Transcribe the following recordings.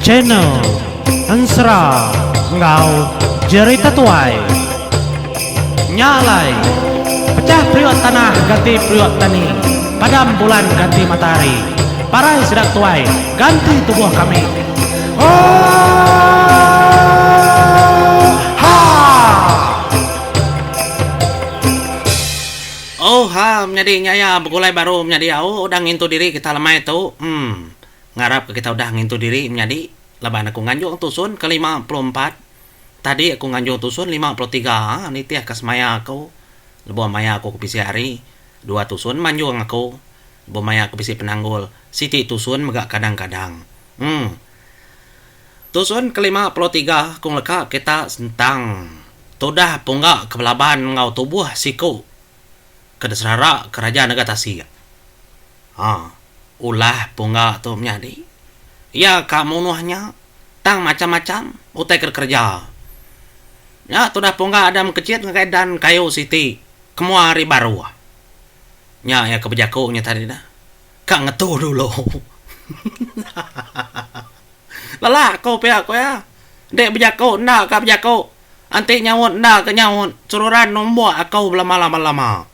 Channel Ensera enggau Jerita Tuai. Nya alai, pecah periuk tanah ganti periuk tani, padam bulan ganti matahari, parai sida tuai ganti tubuh kami. Oohaa! Oh ha menyadi nya iya begulai baru menyadi au udah ngintu diri kita lemai tu. Em. Ngarap ke kita udah ngintu diri menyadi laban aku nganjung tusun ke 54. Tadi aku nganjung tusun 53 nitih ke semaya aku lebuh maya aku ke bisi hari dua tusun manjung aku lebuh maya aku bisi penanggul siti tusun mega kadang-kadang. Em. Tusun ke 53 aku ngeleka kita sentang tudah pungga ke belaban enggau tubuh siku ke diserara ke Raja Nega Tasik. Ha, ulah pungga tu menyadi. Iya ka munuh nya tang macham-macham utai ke dikereja. Nya tudah pungga Adam kechit ngagai dan kayu siti ke mua ari baruh. Nya iya ke bejaku nya tadi dah. Ka ngetu dulu. Lelak ko pia ko iya. Enti bejaku enda ka bejaku. Enti nyaut enda ka nyaut. Seruran numbuk aku belama-lama.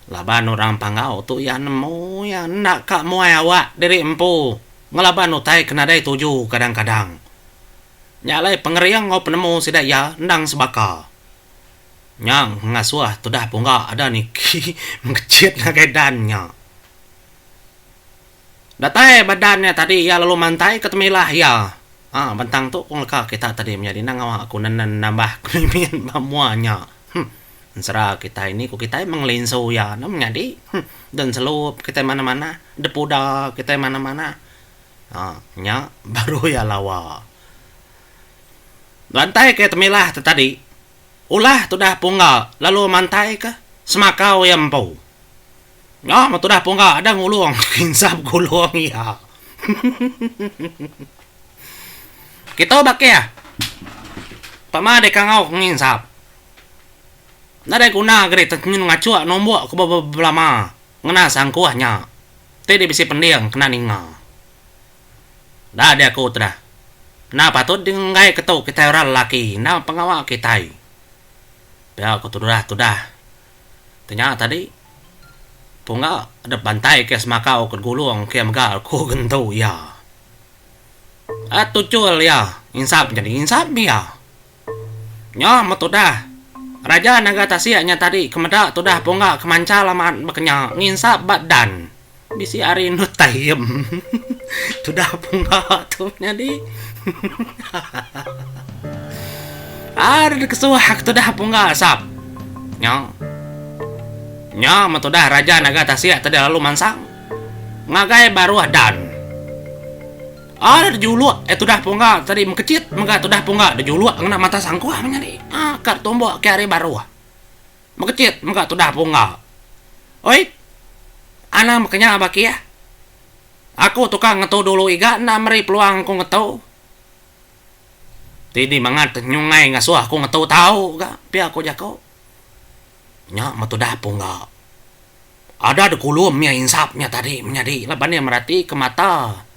Laban orang Panggau tu iya nemu iya enda ka muai awak diri empu ngelaban utai ke nadai tuju kadang-kadang. Nya alai pengering enggau penemu sida iya endang sebaka. Nya ngasuh tudah pungga ada niki mengkechit ngagai dan nya. Datai ba dan nya tadi iya lalu mantai ke temilah iya. Aa bentang tu ku ngeleka kita tadi menyadi endang ngawa aku nenen nambah ke mimit ba mua nya. Huh. Ensera kitai ni ku kitai mengelinsu iya ne menyadi. Huh. Den selup kitai manah-manah, depuda kitai manah-manah. Aa nya baru iya lawa. Lantai ke temilah tu tadi ulah tudah pungga lalu mantai ke semakau iya empu. Nya meh tudah pungga ada ngulung insap gulung iya. Kitu bakih. Pama deka enggau nginsap. Nadai guna geri nyun ngachuk numbuk ke belama ngena sangkuh nya ti dibisi pending kena ninga. Da diaku tudah. Enda patut dingenggai ketu kitai orang lelaki enda pengawa kitai. Pia ku tudah tudah. Tenya tadi, pungga dep bantai ke semakau ke gulung ke mega ku gentu iya. At tuchul iya insap nyadi insap iya. Nya meh tudah Raja Naga Tasik nya tadi ke meda tudah pungga ke manchal amat baka nya nginsap ba dan. Bisi ari endur taim tudah pungga tu nyadi. Ari kesuah ke tudah pungga asap. Nya. Nya meh tudah raja naga tasik tadi lalu mansang ngagai baruh dan. Ari juluk eh tudah pungga tadi mekechit mega tudah pungga dijuluk ngena mata sangkuh menyadi. Ah ka tumbuk ke ari baruh. Mekechit mega tudah pungga. Oi. Anang bekenya bakih. Aku tukang ngetu dulu iga enda meri peluang aku ngetu. Ti di mangat nyungai ngasuh aku ngetu tau ga pia ku jaku. Nya meh tudah pungga. Ada dikulum iya insap nya tadi menyadi laban iya merati ke mata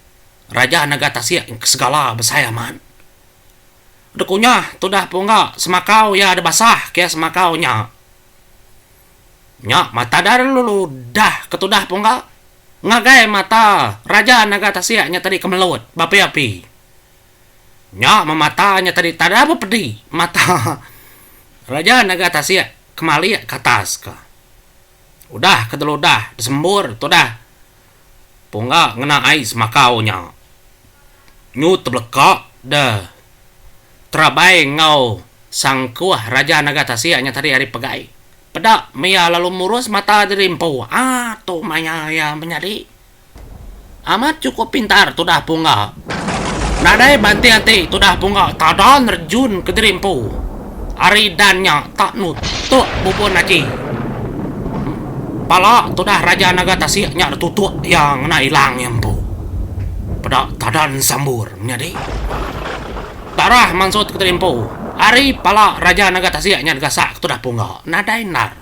Raja Naga Tasik ke segala besai amat. Dekunyah tudah pungga semakau iya da basah ke semakau nya. Nya mata da lalu dah ke tudah pungga ngagai mata Raja Naga Tasik nya tadi ke melut beapi-api. Nya meh mata nya tadi tada bepedi mata Raja Naga Tasik ke malik ke atas ka. Udah ke teludah disembur tudah pungga ngena ai semakau nya. Nyu tebeleka de terabai enggau sangkuh Raja Naga Tasik nya tadi ari pegai. Peda mia lalu murus mata diri empu. Aaa tu maya iya menyadi. Amat chukup pintar tudah pungga. Nadai banting ati tudah pungga tada nerejun ke diri empu. Ari dan nya tak nutuk bubun aji. Pala tudah Raja Naga Tasik nya ditutuk iya ngena ilang iya empu. Peda tadan sambur menyadi. Darah mansut ke terimpu ari pala Raja Naga Tasik nya digasak ke tudah pungga nadai endar.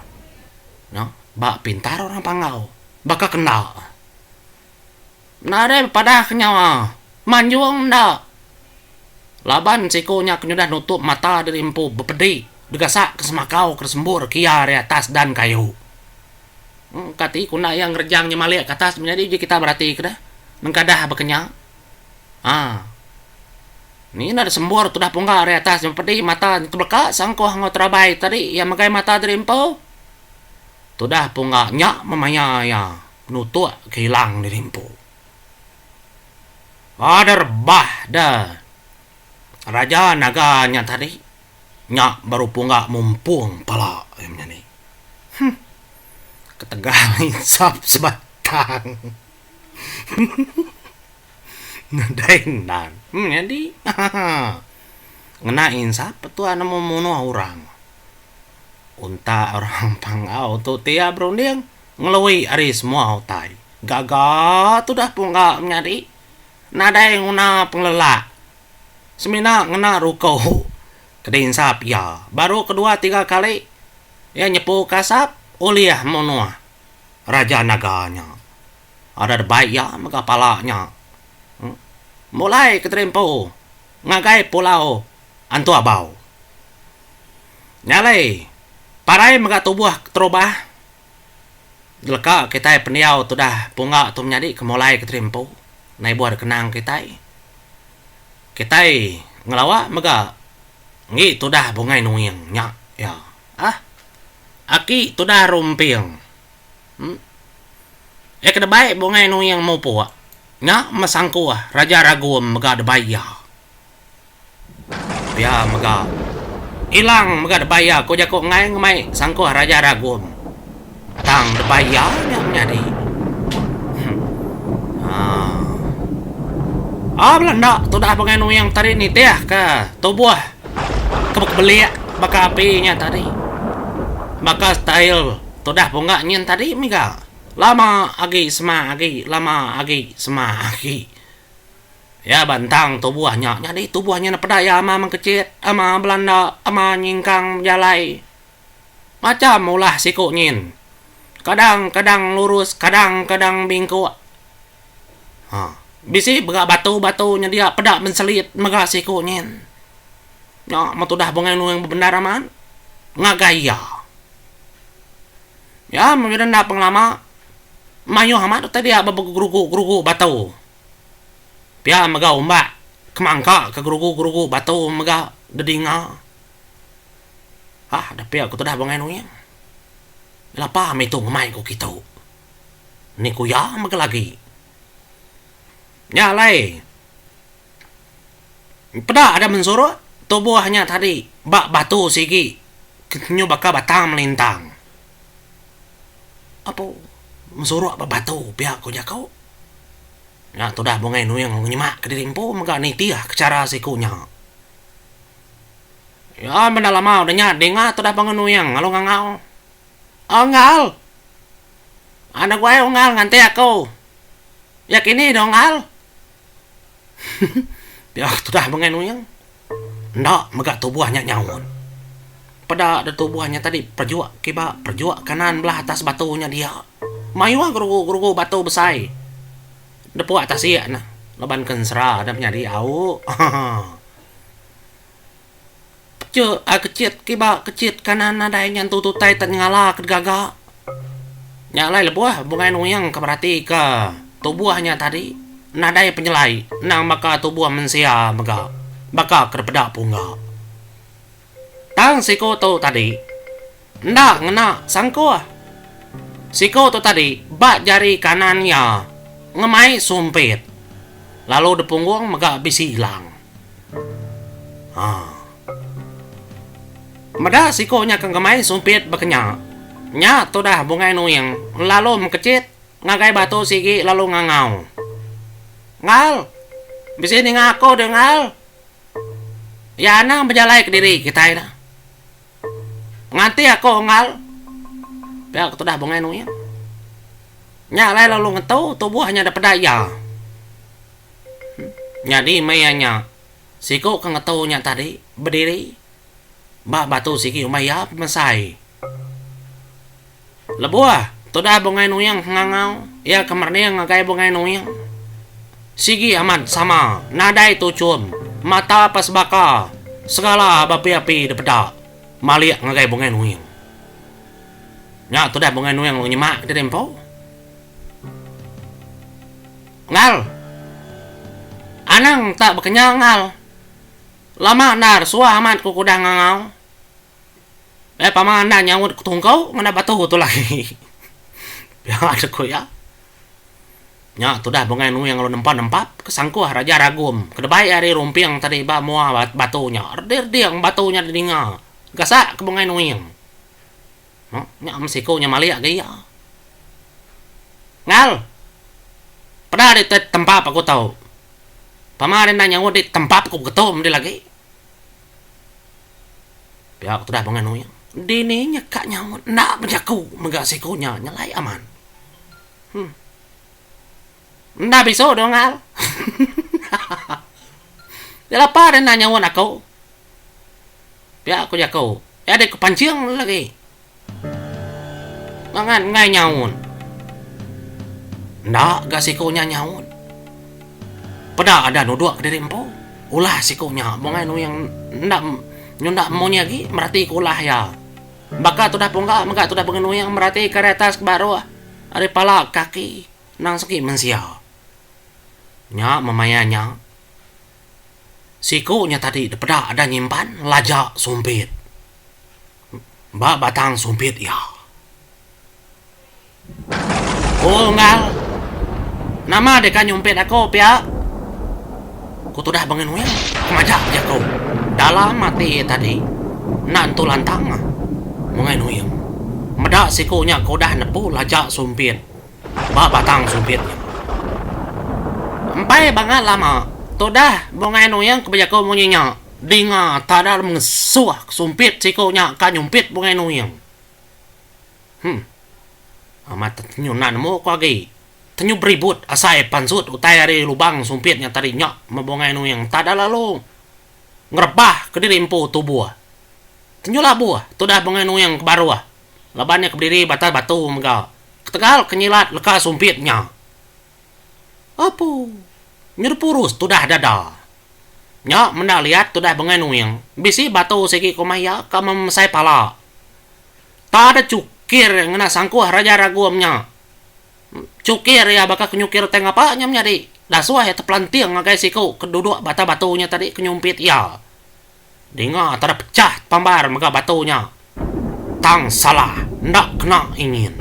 Ba pintar orang Panggau. Baka kenda. Nadai bepadah ke nyawa. Manjung enda. Laban siku nya ke nyudah nutup mata diri empu bepedi degasak ke semakau ke sembur ke iya ari atas dan kayu. Kati ku enda iya ngerejang nya malik ke atas menyadi uji kita berati ke deh. Nengkadah baka nya. Haa. Ni enda desembur tudah pungga ari atas nya bepedi mata tebeleka sangkuh enggau terabai tadi iya megai mata diri empu. Tudah pungga nya memaya iya nutuk ke ilang diri empu. Ada rebah da raja naga nya tadi nya baru pungga mumpung pala iya menyadi. Huh. Ketegal insap sebatang. Nadai endar menyadi. Haha. Ngena insap tuan nemu munuh orang. Untak orang Panggau tu ti iya berunding ngelui ari semua utai. Gaga tudah pungga menyadi nadai nguna pengelelak semina ngena ruko ke dinsap iya. Baru kedua tiga kali iya nyepu kasap ulih munuh Raja Naga nya. Ada debai iya mega pala nya. Mulai ke terimpu ngagai Pulau Antu Abau. Nya alai, parai mega tubuh keterubah jeleka kitai pendiau tudah pungga tu menyadi ke mulai ke terimpu naibuh dikenang kitai. Kitai ngelawa mega enggi tudah Bungai Nuing nya iya. Ah. Aki tudah Rumping. Em. Iya ke debai Bungai Nuing mupuk nya mesangkuh Raja Ragum mega debai iya. Pia mega, Ilang mega debai iya ku jaku enggai ngemai sangkuh Raja Ragum. Tang debai iya nya menyadi. Haa. Ah bala enda tudah pangai Nuing tadi nitih ke tubuh ke bekebelik baka api nya tadi. Baka stail tudah pungga nyin tadi mega. Lama agi semak agi, lama agi semak agi. Iya ba entang tubuh nya nyadi tubuh nya peda iya ama mengkechit, ama belanda, ama nyingkang bejalai. Macham ulah siku nyin. Kadang-kadang lurus, kadang-kadang bingkuk. Ha. Bisi mega batu-batu nyedia peda menselit mega siku nyin. Nya meh tudah Bungai Nuing bebendar amat ngagai iya. Iya meh enda pengelama mayuh amat utai dia begerugu-gerugu batu. Pia mega umbak ke mangka ke gerugu-gerugu batu mega dedinga. Hah da pia ku tudah Bungai Nuing. Lapa mih tu ngemai ku kitu. Ni ku iya mega lagi. Nya alai peda ada mensuruk tubuh nya tadi ba batu sigi ke nyu baka batang melintang. Apu mensuruk ba batu pia ku jaku. Nya tudah Bungai Nuing ngenyema kediri empu mega nitih ke chara siku nya. Iya meda lama udah nya dinga tudah Bungai Nuing lalu ngangau. Unggal! Anak guai unggal nganti aku. Iya kini deh unggal. Pia tudah Bungai Nuing. Enda mega tubuh nya nyaut. Peda deh tubuh nya tadi perejuk kiba perejuk kanan belah atas batu nya dia. Mayuh gerugu-gerugu batu besai depuk tasik ne laban ke ensera deh menyadi au. Peche ai kechit kiba kechit kanan nadai nyentu tutai te nyengala ke digaga. Nya alai lebuh Bungai Nuing ke beratika tubuh nya tadi nadai penyelai endang baka tubuh mensia mega baka ke dipeda pungga. Tang siku tu tadi enda ngena sangkuh. Siku tu tadi ba jari kanan iya ngemai sumpit lalu dipunggung mega bisi ilang. Haa. Meda siku nya ke ngemai sumpit baka nya. Nya tudah Bungai Nuing lalu mekechit ngagai batu sigi lalu ngangau. Ngal! Bisi ninga aku deh ngal. Iya anang bejalai kediri kitai dah. Nganti aku ngal. Pia ke tudah Bungai Nuing. Nya alai lalu ngetu tubuh nya daripada iya. Nyadi maya nya siku ke ngetu nya tadi bediri ba batu sigi umai iya pemesai. Lebuh. Tudah Bungai Nuing ngangau, iya ke merening ngagai Bungai Nuing. Sigi amat sama, nadai tuchum, mata pa sebaka, segala beapi-api dipeda malik ngagai Bungai Nuing. Nya tudah Bungai Nuing lalu nyemak diri empu. Ngal. Anang tak bekenya ngal. Lama endar suah amat ku kudah ngangau. Eh pama enda nyaut ku tungkau ngena batu tu lagi. Pia deh ku iya. Nya tudah bungai nuing lalu nempa nempap ke sangkuh Raja Ragum ke debai ari rumping tadi ba mua batu nya. Reding-reding batu nya didinga gasak ke bungai nuing. Nya meh siku nya malik agi iya. Ngal. Peda deh tempap aku tu. Pama deh enda nyaut deh tempap aku beketum deh lagi. Pia ku tudah Bungai Nuing. Dini nya ka nyaut enda bejaku mega siku nya nyelai amat. Huh. Enda bisu dong al. Lapa deh enda nyaut aku. Pia ku jaku. Iya deh ku pancing lagi. Ngangan enggai nyaut. Enda ga siku nya nyaut. Peda ada nuduk kediri empu. Ulah siku nya bungai nuing enda nyunda munyi agi merati ke ulah iya. Baka tudah pungga mega tudah bungai nuing merati ke ari atas ke baruh ari pala ke kaki nang segi mensia. Nya memaya nya. Siku nya tadi dipeda ada nyimpan laja sumpit. Ba batang sumpit iya. Oh unggal. Nama deka nyumpit aku pia? Ku tudah Bangin Wing ke majak bejaku. Dalam ati iya tadi enda entu lantang ah Bangin Wing meda siku nya ke udah nepu laja sumpit ba batang sumpit nya. Empai bangat lama tudah Bungai Nuing ke bejaku munyi nya. Dinga tada mengesuh ke sumpit siku nya ka nyumpit Bungai Nuing. Huh. Amat tenyu enda nemu ku agi. Tenyu beribut asai pansut utai ari lubang sumpit nya tadi nya meh Bungai Nuing tada lalu ngerebah kediri empu tubuh. Tenyu labuh tudah Bungai Nuing ke baruh laban iya ke bediri ba atas batu mega ketegal ke nyilat leka sumpit nya. Apu. Nyu dipurus tudah dada. Nya menda liat tudah bengai nuing. Bisi batu sigi ku meh iya ka memesai pala. Ta da chukir ngena sangkuh Raja Ragum nya. Chukir iya baka ke nyukir utai ngapa nya menyadi. Dasuh iya tepelanting ngagai siku ke duduk ba atas batu nya tadi ke nyumpit iya. Dinga tada pechah pambar mega batu nya. Tang salah enda kena ingin.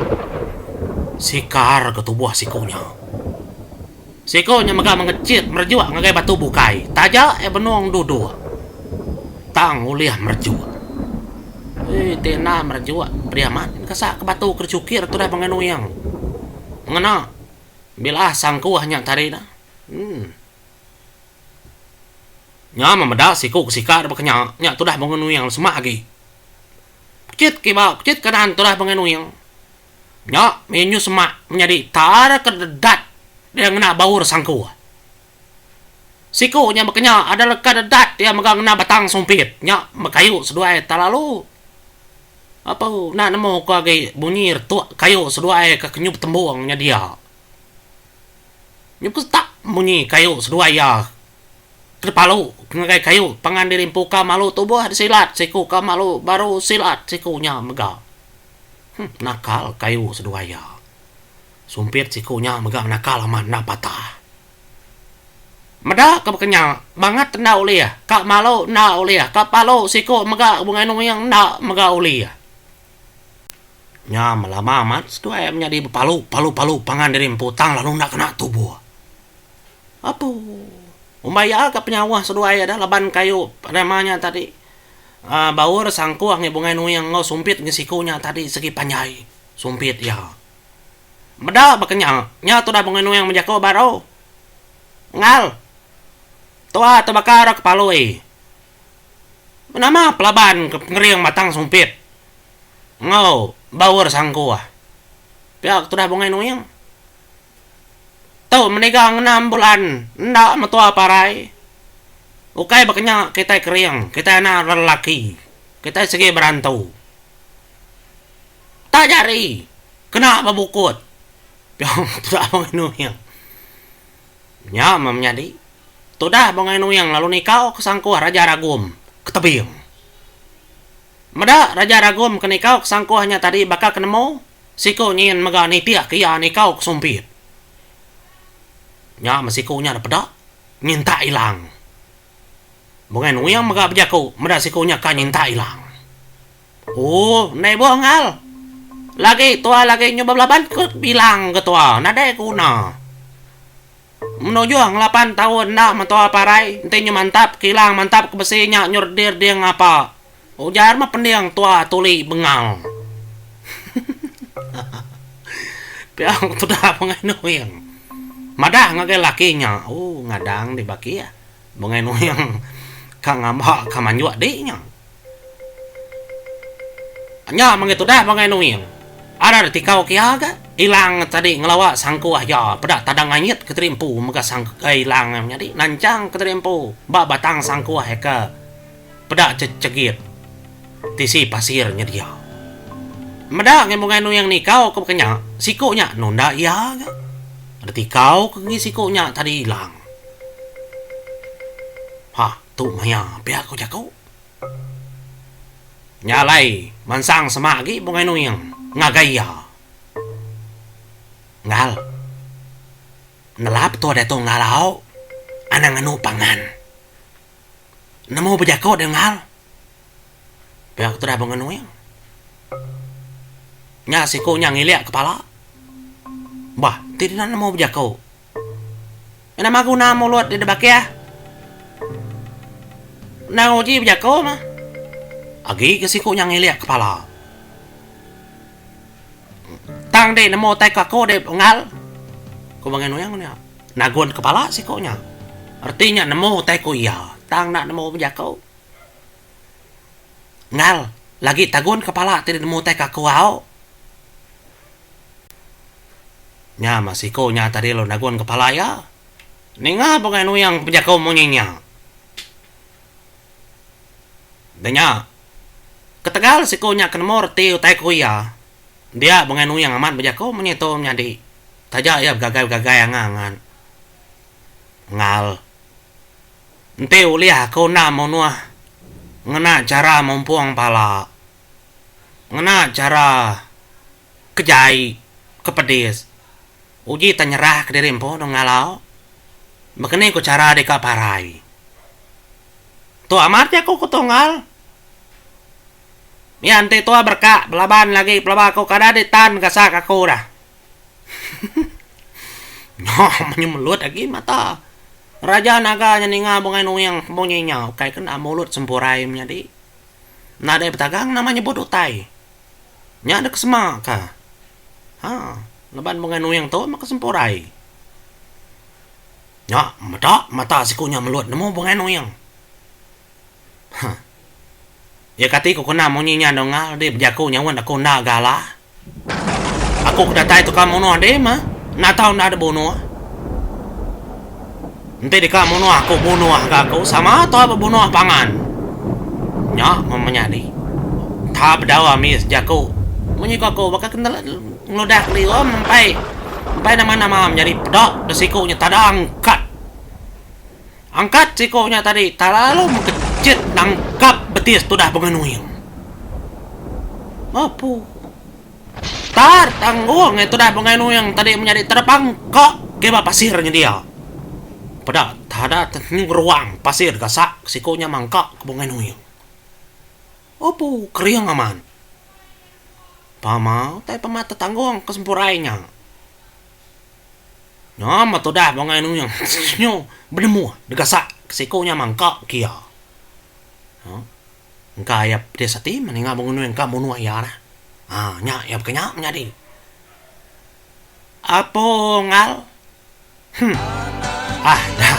Sikar ga tubuh siku nya. Siku nya mega mengechit merejuk ngagai batu bukai taja iya benung duduk. Tang ulih merejuk. Ii ti enda merejuk pedih amat gasak ke batu ke dichukir tudah bengai nuing. Ngena bilah sangkuh nya tadi ne. Uhh. Nya meh meda siku ke sika da baka nya, nya tudah bungai nuing semak agi. Pechit kiba pechit kanan tudah bungai nuing. Nya meh nyu semak menyadi tar ke dedat dia ngena baur sangkuh. Siku nya baka nya ada leka dedat iya mega ngena batang sumpit nya meh kayu seduai telalu. Apu enda nemu ku agi bunyi retuk kayu seduai ke nyu betembung nya dia. Nyukus tak munyi kayu seduai iya ke palu ngagai kayu pangan diri empu ka malu tubuh disilat siku ka malu baru silat siku nya mega. Huh nakal kayu seduai iya. Sumpit siku nya mega nakal amat enda patah. Meda ke baka nya bangat enda ulih ka malu enda ulih ka palu siku mega bungai nuing enda mega ulih. Nya melama amat seduai menyadi bepalu palu palu pangan diri empu tang lalu enda kena tubuh. Apu. Umbai iya ka penyauh seduai iya dah laban kayu nama nya tadi aaa baur sangkuh ngi bungai nuing enggau sumpit ngi siku nya tadi segi panjai sumpit iya. Meda baka nya, nya tudah bungai nuing bejaku baru. Engal. Tua tebaka ira ke palui. Nama pelaban ke pengering batang sumpit enggau baur sangkuh. Pia ke tudah Bungai Nuing. Tu meniga ngenam bulan enda metua parai. Ukai baka nya kitai kering, kitai anak lelaki. Kitai sigi berantu. Tak jari. Kena ba bukut. Pia tudah Bungai Nuing. Nya meh menyadi. Tudah Bungai Nuing lalu nikau ke sangkuh Raja Ragum ke tebing. Meda Raja Ragum ke nikau ke sangkuh nya tadi baka ke nemu, siku nyin mega nitih ke iya nikau ke sumpit. Nya meh siku nya dipeda nyintak ilang. Bungai Nuing mega bejaku meda siku nya ka nyintak ilang. Ooh enda ibuh enggau. Lagi tua lagi nyu belaban ke bilang ke tua nadai guna. Menujuh ngelapan taun enda mentua parai enti nyu mantap ke ilang mantap ke besi nya nyu redir ding ngapa. Ujar meh pending tua tuli bengal. Pia tudah Bungai Nuing madah ngagai laki nya ooh ngadang di bakih Bungai Nuing ka ngamba ka manjuk di nya. Nya menggi tudah Bungai Nuing. Ada da tikau ke iya ga ilang tadi ngelawa sangkuh iya peda tadang anyit ke tadi empu mega ilang iya menyadi nanchang ke tadi empu ba batang sangkuh iya ke peda chechegit tisi pasir nyedia. Meda ngi Bungai Nuing nikau ke baka nya siku nya nunda iya ga. Da tikau ke ngi siku nya tadi ilang. Ha tu maya pia ku jaku. Nya alai mansang semak agi Bungai Nuing ngagai iya. Ngal. Nelap tua diatu ngal au. Anang nganu pangan. Nemu bejaku deh ngal. Pia ku tudah Bungai Nuing. Nya siku nya ngilik kepala. Bah ti dina nemu bejaku. Nama guna mulut deh debakih. Endang uji bejako mah. Agi ke siku nya ngilik kepala. Tang deh nemu utai ke aku deh unggal. Ku Bangai Nuyang nya. Nagun kepala siku nya. Reti nya nemu utai ku iya tang enda nemu bejako. Unggal lagi tagun kepala ti nemu utai ke aku au. Nya mah siku nya tadi lalu nagun kepala iya. Ninga Bungai Nuyang bejaku munyi nya. Dah nya, ketegal siku nya ke nemu reti utai ku iya, dia Bungai Nuyang amat bejaku munyi tu menyadi taja iya begagai-begagai angan-angan. Engal. Enti ulih aku enda munuh ngena chara mumpung pala. Ngena chara ke jai, ke pedis. Uji tang nyerah ke diri empu dong ngalau. Baka ni ku chara deka parai. Tu amat jaku ku tunggal. Iya enti tua bereka belaban lagi pelaba aku kada ditan gasak aku dah. Nya menyemelut agi mata. Raja Naga nya ninga Bungai Nuing munyi nya ukai kena mulut sempurai menyadi. Nadai betagang nama nyebut utai. Nya dek sema ka. Ha, laban Bungai Nuing tu meh ke Sempurai. Nya meda mata siku nya melut nemu Bungai Nuing. Ha. Ya kati ku kena munyi nya nungal di bejaku nyaut aku enda galah. Aku ke datai tukang munuh deh mah enda tau enda dibunuh. Enti deka munuh aku bunuh ga aku sama tau bebunuh pangan. Nya meh menyadi. Tha bedau ambis jaku munyi ku aku baka ke ngeludah keliu empai empai nama-nama menyadi peda da siku nya tada angkat. Angkat siku nya tadi talalu mekechit nangkap betis tudah Bungai Nuing. Apu. Tar tanggung ai tudah Bungai Nuing tadi menyadi terpangka ke ba pasir nyedia. Peda tada ngeruang pasir gasak siku nya mangka ke Bungai Nuing. Apu kering amat. Pama utai pemat tetanggung ke sempurai nya. Nya meh tudah Bungai Nuyang nyu benemuh degasak ke siku nya mangka ke iya. Engka iya pedis ati meh ninga Bungai Nuyang ka munuh iya dah. Ha nya iya baka nya menyadi. Apo ngal. Huh. Ah dah.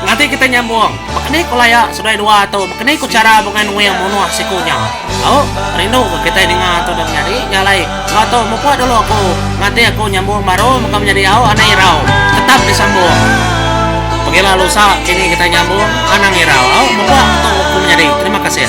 Nganti kitai nyambung. Baka ni ku laya seduai dua tu, baka ni ku chara Bungai Nuing munuh siku nya. Au, rindu ga kitai ninga tu dah menyadi. Nya alai, enggau tu mupuk dulu aku nganti aku nyambung baru mega menyadi au anang irau. Tetap disambung. Pegila lusa kini kitai nyambung anang irau. Au, mupuk tu aku menyadi. Terima kasih.